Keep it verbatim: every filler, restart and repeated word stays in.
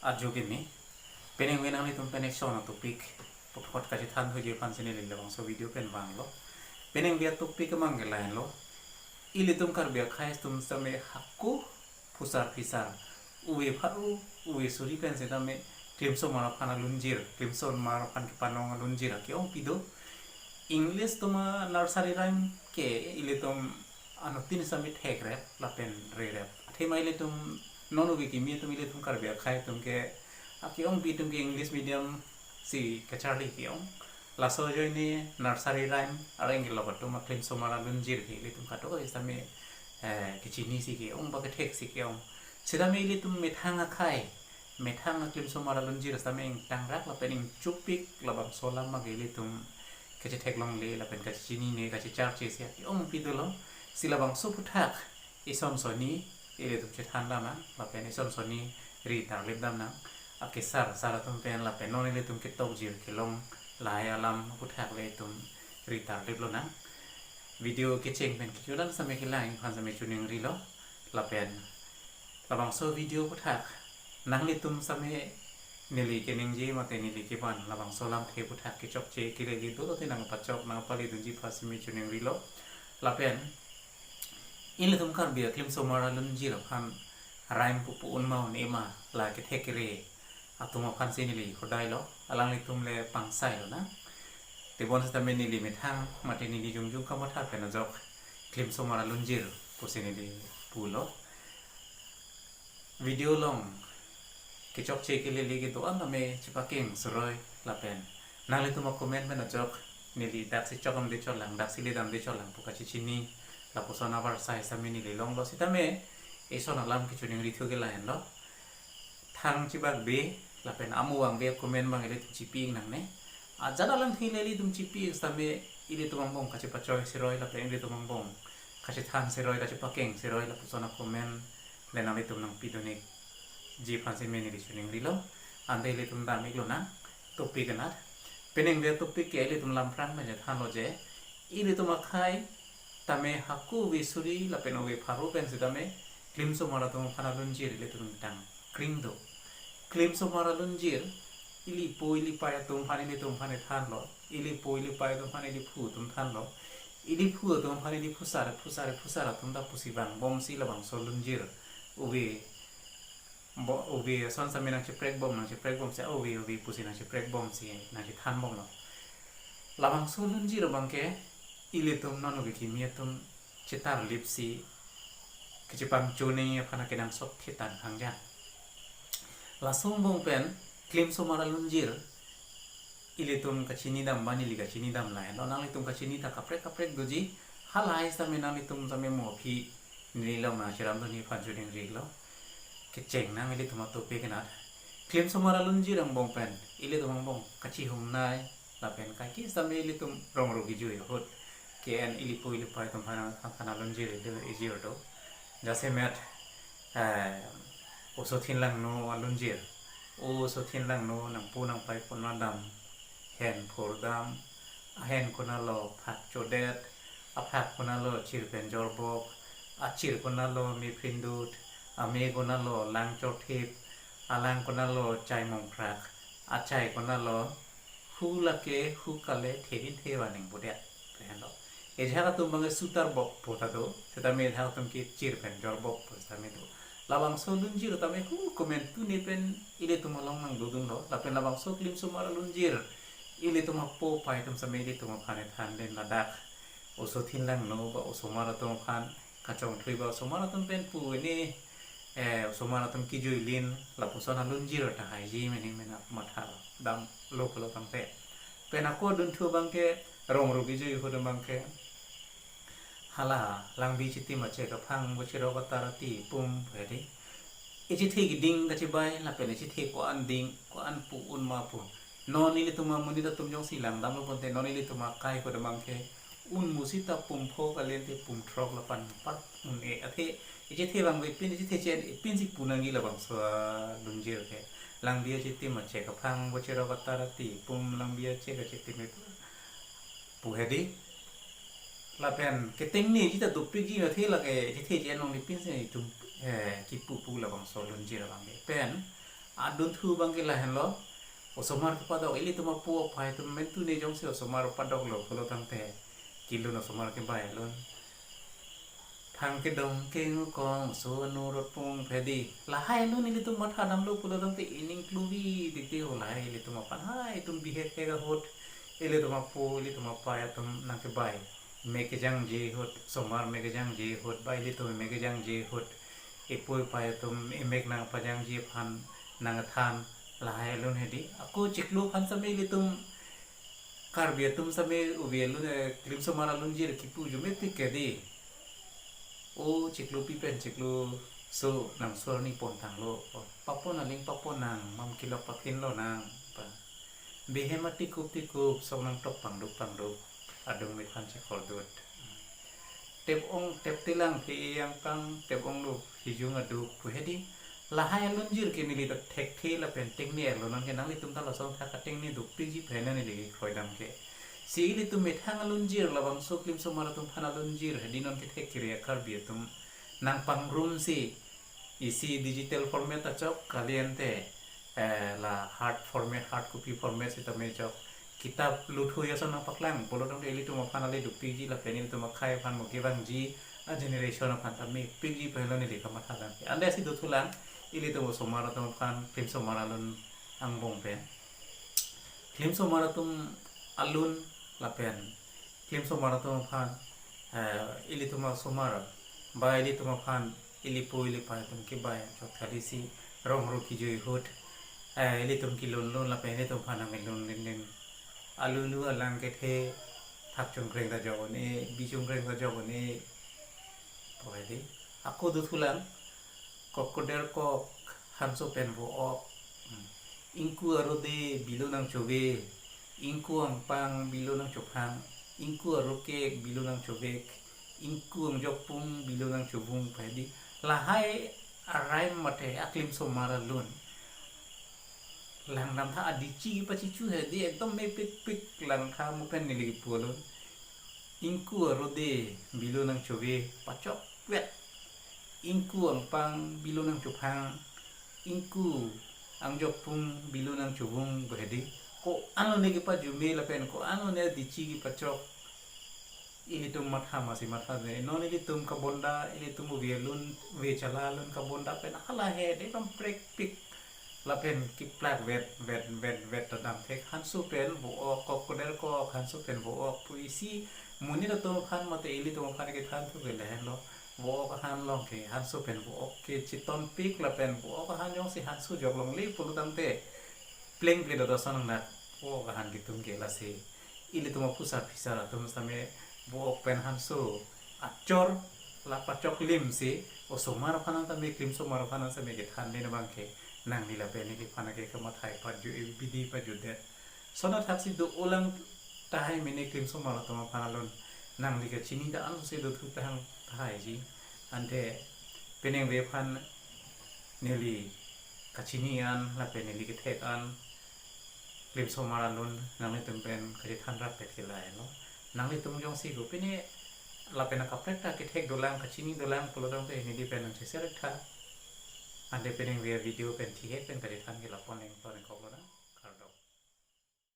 Ajo kimi, penang pen nanglitum pen ason a-topic puthot kachethan thuji aphansi neli labangso video pen vanglo. Penang pen a-topic kemang ke lahenlo. Ilitum Karbi akhei atum sitame hako phusar phisar, ove pharo, ove suri pen sitame klimsomar aphan alunjir, klimsomar aphan kepanong alunjir ake-ongpi do. English atum a-nursery rhyme ke ilitum anuttin sitame thekrep lapen rerep. Athema ilitum non ove kimi atum, ilitum Karbi akhei atum ke ake-ongpi atum ke English medium si kacharli ke-ong. Laso ajoine nursery rhyme areng kelok atum a klimsomar alunjir ke ilitum kadokave sitame, eh, kechinisi ke-ong ba ketheksi ke-ong. Sitame ilitum methang akhei, methang a klimsomar alunjir sitame ingtangrak lapen ingchopik labangso alam abang ke ilitum kachethek longle lapen kachechinine, kachecharche si ake-ongpi dolo. Si labangso aphuthak ison sonni ilitum chethan damnang lapen ison sonni ri tarlip damnang. Akesar sar atum pen lapen non ilitum ketokjir kelong lahai alam aphuthak le itum ri tarlip lonang. Video kecheng pen kichulan sitame kelang aphan sitame choningrilo. Lapen labangso video aphuthak nanglitum sitame neli keningje mate neli kevan labangso alamthe aphuthak kechokche kelele dolo te nangpachok nangpali dunji aphan sitame choningrilo. Lapen ilitum Karbi a klimsomar alunjir aphan rhyme pupu un ma un-e ma, la kethek kere atum aphansi neli hodailo, alanglitum le pangsailonang. Tebon sitame neli methang mate neli jongjong kamatha pen ajok klimsomar alunjir pusi neli pulo. Video along kechokche kelele kedo-an tame chepakeng suroi lapen nanglitum a-comment pen ajok neli daksi chok damde chotlang, daksi le damde chotlang pu kachechini lapuson avarsai sitame neli longlo. Sitame ison alam kechoningri thu ke lahenlo. Thang chibak be lapen amo vangve a-comment abang ilitum chipi-ik nangne. Ajat alamthe le ilitum chipi-ik sitame ilitum angbong kachepachoi siroi lapen ilitum angbong kachethan siroi, kachepakeng siroi lapuson a-comment le nanglitum nangpidun-ikji aphansi me neli choningrilo. Ante ilitum dam-iklonang topic anat. Penang pen a-topic ke ilitum lam aphrang pen chethanlo je, ilitum akhei tame hako ove suri lapen ove pharo pen sitame klimsomar atum aphan alunjir ilitum ingtang kring do. Klimsomar alunjir ili po ili pei atum aphan ilitum aphan ithanlo. Ili po ili pei atum aphan ili phu atum thanlo. Ili phu atum aphan ili phusar, phusar, phusar atum ta pusi vangbomsi labangso alunjir ove bo-, ove ason sitame nangcheprek bom, nangcheprek bomsi, ove, ove pusi nangcheprek bomsi nangchethan bomlo. Labangso alunjir abang ke ilitum non ove kimi atum chetarlipsi kachepangchone aphan akenangsot thetan khangjan. Laso angbong pen klimsomar alunjir ilitum kachini dam ba neli kachini dam lahenlo, nanglitum kachini ta kaprek kaprek doji, halahai sitame nanglitum sitame mo aphi neli long nangcheramdunji aphan choningrilo. Kecheng nang ilitum a-topic anat. Klimsomar alunjir angbong pen ilitum angbong kachihumnei lapen kaike sitame ilitum rong ro kejui ahut ke-en ili po ili pei atum aphan, aphan alunjir idu ijir do. Jasemet, eh, oso thinlangno alunjir. Oso thinlangno nangpo nangpei pon ma dam, hen phur dam, ahen konatlo phak chodet, aphak konatlo chir pen jorbok, achir konatlo me phrindut, ame konatlo lang chorthip, alang konatlo chai mongkrak, achai konatlo hu lake hu kale therin the vaning bodet. Lahenlo. Ejak atum abang sutar bok po ta do, setame ejak atum ke chir pen jorbok po setame do. Labangso alunjir tame hu komentu ne pen ilitum along nangdodunlo, lapen labangso klimsomar alunjir ilitum apo apei atum sitame ilitum aphan ithan den ladak. Oso thinlangno ba osomar atum aphan kachongthui ba osomar atum pen pu ini, eh, osomar atum kejuilin lapuson alunjir ta haiji mening mena matha damlo pulo tangte. Pen ako dunthu abang ke rong ro kejui ahut abang ke hala langbi chitim achek aphang vo cherok atar ati pum pu hedi. Echethe keding kachebai lapen echethe ko-an ding ko-an pu un ma pu. Non ilitum amonit atum jongsi langdamlo ponte non ilitum akai ahut abang ke un musi ta pum pho kalen te pum throk lapan par un-e athe echethe vangve pin echethe chen pinsi pu nangji labangso alunjir ke. Langbi achitim achek aphang vo cherok atar ati pum langbi achek achitim pu hedi. Lapen ketengneji ta dopikji athe lake echethe chen along ni pinsi itum, eh, kipu pu labangso alunjir abang ke. Pen Adunthu abang ke lahenlo. Osomar kepadok, ilitum apo aphai atum mentu ne jongsi osomar padoklo pulo tangte, kelun osomar kebai lun. Thang kedong kengkong so nu rot pung phedi. Lahai lun ilitum matha damlo pulo tangte ining kluvi dikti ho lahai ilitum aphan hai itum bihek hek ahut. Ilitum apo, ilitum aphai atum nangkebai. Mek kejangje ahut, osomar mek kejangje ahut, ba ilitum mek kejangje ahut. Ipo iphai atum imek nangpajangje aphan nangthan lahai lun hedi. Ako chiklo aphan same ilitum Karbi atum same ove alun, eh, klimsomar alunjir kipu arjume tik ke di. O chiklo pi pen chiklo so nang so arni pon tanglo. Papon aling papon nang, mam kelok paphin lonang. Pa. Bihem atikup tikup sok nang tok pangduk pangduk. Adung mithan chekordut. Tep ong tep telang phi yang pang tep onglo hijung aduk pu hedi. Lahai alunjir ke neli ta thekthe lapen tengne lo, nonke nanglitum ta lason thak atengne dukpikji pen neli kroidam ke. Si ilitum methang alunjir labangso klimsomar atum aphan alunjir hedi, nonke thek kiri Karbi atum nangpangrum si isi digital format achok kali ante, eh, la hard format, hard copy format sitame chok. Kitap luthu ason nangpaklang pulo tangte ilitum aphan ale dukpikji lapen ilitum akhei aphan mo kevangji a generation aphan ta mepikji pen lo neli kamatha dam ke. Ante si dothulang ilitum osomar atum aphan klimsomar alun angbong pen. Klimsomar atum alun lapen klimsomar atum aphan, eh, ilitum asomar ba ilitum aphan ilipo iliphai atum kebai chok thali si rong ro kijui ahut, eh, ilitum kelun lun lapen ilitum aphan nang lun lin lin. Alulu alang kethe thak chungkreng ta jok un-e, bi chungkreng ta jok un-e. Poi di. Ako dothulang, kok koder kok hanso pen vo-ok. Hmm. Ingku arode bilo nangchove. Ingku angpang bilo nangchophang. Ingku arokek bilo nangchovek. Ingku angjokpung bilo nangchovung pu hedi. Lahai a-rhyme mate aklimsomar alun. Langdamtha adichi pachichu hedi ekdom mepikpik langtha mo pen neli kipu alun. Ingku arode bilo nangchove pachokvet. Ingku angpang bilo nangchophang. Ingku angjokpung bilo nangchovung pu hedi. Ko-an lone kepajume lapen ko-an lone adichi kepachok. Ilitum matha masi matha de. Non ilitum kabonda, ilitum ove alun, ove chala alun kabonda pen hala he de bang prekpik. Lapen kiplak vet, vet, vet, vet ta damthek. Hanso pen vo-ok, kok koder kok, hanso pen vo-ok pu isi monit atum aphan mate ilitum aphan kethan thu ke lahenlo. Vo-ok ahan along ke, hanso pen vo-ok ke chitonpik lapen vo-ok ahan jongsi hanso jok longle pulo tangte plengple dot ason nang vo-ok ahan kitum ke lasi. Ilitum aphusar phisar atum same vo-ok pen hanso achor la pachok lim si osomar aphan tame klimsomar aphan same kethan den abang ke nangli lapen neliphan ke kamathai paju, eh, bidi pajudet. Sona thaksi do-olang tahai mene klimsomar atum aphan alun nangli kachini ta an si dothu tahang tahai ji. Ante penang ve aphan neli kachini an lapen neli kethek an klimsomar alun nanglitum pen kachethan rapet ke lahelo. Nanglitum jongsi ko pine lapen akaprek ta kethek dolang, kachini dolang pulo tangte neli pen nangcheser tha. Ante penang ve video pen thihek pen kachethan ke lapon leng ton kok lo na.